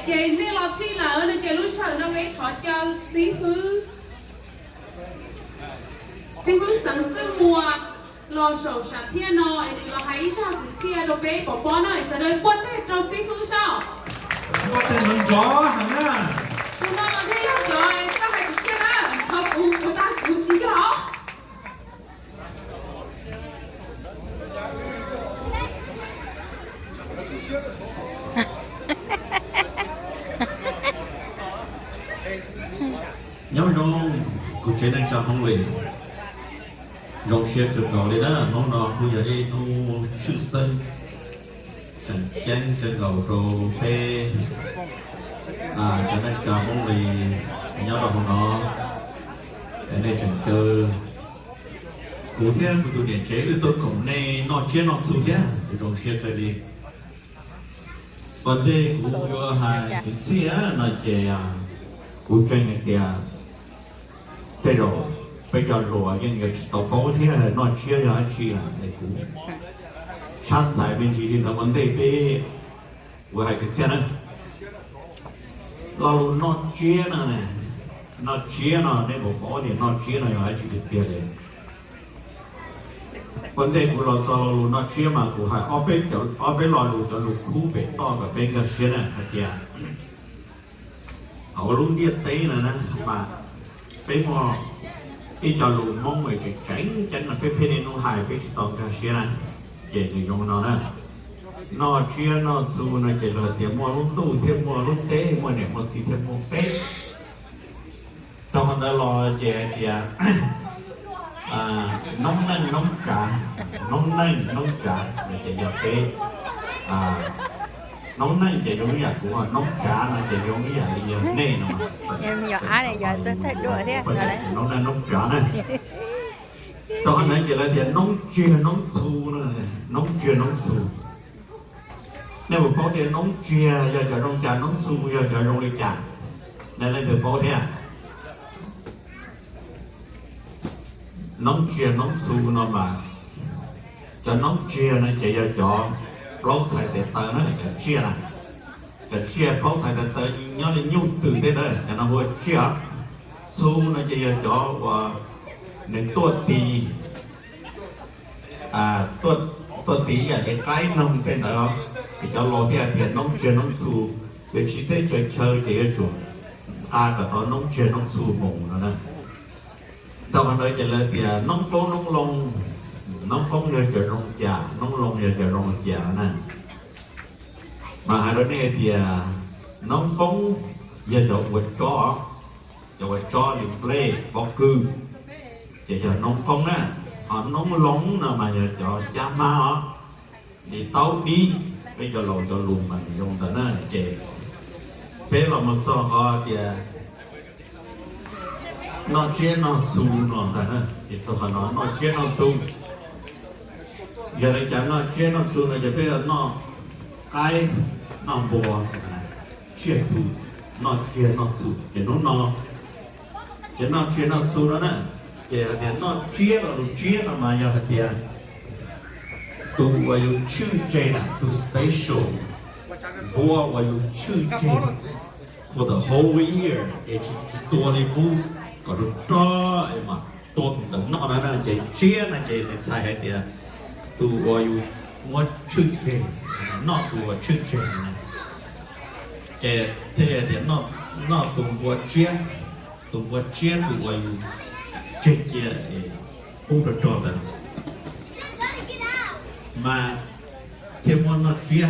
Ces nej los txhij lawm no ces lub sij hawm no peb thov caw xib hwb, xib hwb Xeev Txwj Muas los saum sam thiaj no es nws los hais ib zaj kwv txhiaj rau peb pov pob na. Sawv daws npuaj tes rau xib hwb saib. Npuaj tes nrov nrov heev na. Tus no thiaj yog cov txawj hais kwv txhiaj na, ho kuv, kuv tas kuv tsis yog. Nyob zoo kuv tsev neej tsa Hmoob Lis, zoo siab kawg nkaus li na. Hnub no kuj yog ib hnub tshwj xeeb tseem ceeb kawg nkaus rau peb cov neej tsa Hmoob Lis nyob rau hauv no. Nej tseem caw kuv thiab kuv tus niam tsev wb tuaj koom nej noj tsiab noj txhu thiab, kuv zoo siab kawg li. Ua ntej kuv yuav hais kwv txhiaj no ces kuv tseem hais tias tej zaum peb cov hluas yeej yuav tsis tau paub thiab noj tsiab yog dab tsi es kuv tshab txhais me ntsis li ntawd ua ntej peb kuv hais kwv txhiaj na. Lo lus noj tsiab no, noj tsiab no nej puas paub tias noj tsiab no yog dab tsi tiag tiag li? Ua ntej kuv los txog lo lus noj tsiab mas kuv hais ob peb lo lus cov lus khub pem toj kom peb nkag siab na hais tias hauv lub ntiaj teb no na mas peb muaj ib co lus Hmoob es tseem ceeb ceeb no peb pheej niaj hnub hais peb tsis tau nkag siab na, ces nws zoo no na. Noj tsiab noj txhu no ces luag hais tias muaj lub ntuj thiaj muaj lub teb, muaj niam muaj txiv thiaj muaj peb. Rau qhov ntawd los ces hais tias noob neej noob tsav, noob neej noob tsav no ces yog peb. Noob neej ces zoo ib yam kuv, noob tsav no ces zoo ib yam li yog nej no. Noob neej noob tsav na. Rau qhov ntawd ces lawv tias noob tsiag noob txhu no, noob tsiag noob txhu. Nej puas paub tias noob tsiag yog cov zoo cas, noob txhu yog cov zoo li cas? Nej leej twg paub thiab? Noob tsiag noob txhu no mas, cov noob tsiag no ces yog cov plaub txhais tes taw na, cov tsiaj na. Cov tsiaj plaub txhais tes taw nyob li nyuj twm tej ntawd, cov no hu ua tsiaj. Txhu no ces yog cov uas nws tuaj tis, tuaj tis ib yam li qaib noog tej ntawd os. Ces cov laus thiaj hais tias noob tsiag noob txhu, ces tsis teb chaws chaw ces yuav tsum nqa kom tau noob tsiag noob txhu mus no na. Rau qhov ntawd ces lawv tias noob qoob noob loo, noob qoob yog cov zoo cas, noob loo yog cov zoo li cas na. Mas hais rau nej hais tias noob qoob yog cov ua tsob, cov ua tsob li nplej, pob kws, ces yog noob qoob na. Ho noob loo no mas yog cov cab hmab os, li taub dib, peb cov laus cov lus mas nws zoo ntawd na. Ces peb los mus txog qhov tias noj tsiab noj txhu no ntag na. Ces txog qhov no noj tsiab noj txhu, yog li cas noj tsiab noj txhu no ces peb noj qaib, noj npua, tsiaj txhu, noj tsiaj noj txhu. Ces hnub no ces noj tsiaj noj txhu no na, ces hais tias noj tsiab los lus tsiab no mas yog hais tias tus uas yus tshwj tseg na, tus special, npua uas yus tshwj tseg for the whole year es tsis tua li qub, kom rog rog es mam tua tus ntawd noj na. Ces tsiab no ces nws txhais hais tias tus uas yus muab tshwj tseg, noj tus uas tshwj tseg na. Ces thiaj li hais tias noj tus npua tsiab, tus npua tsiab tus uas yus tseg cia es pub rog rog ntawd. Mas thiaj muab noj tsiab.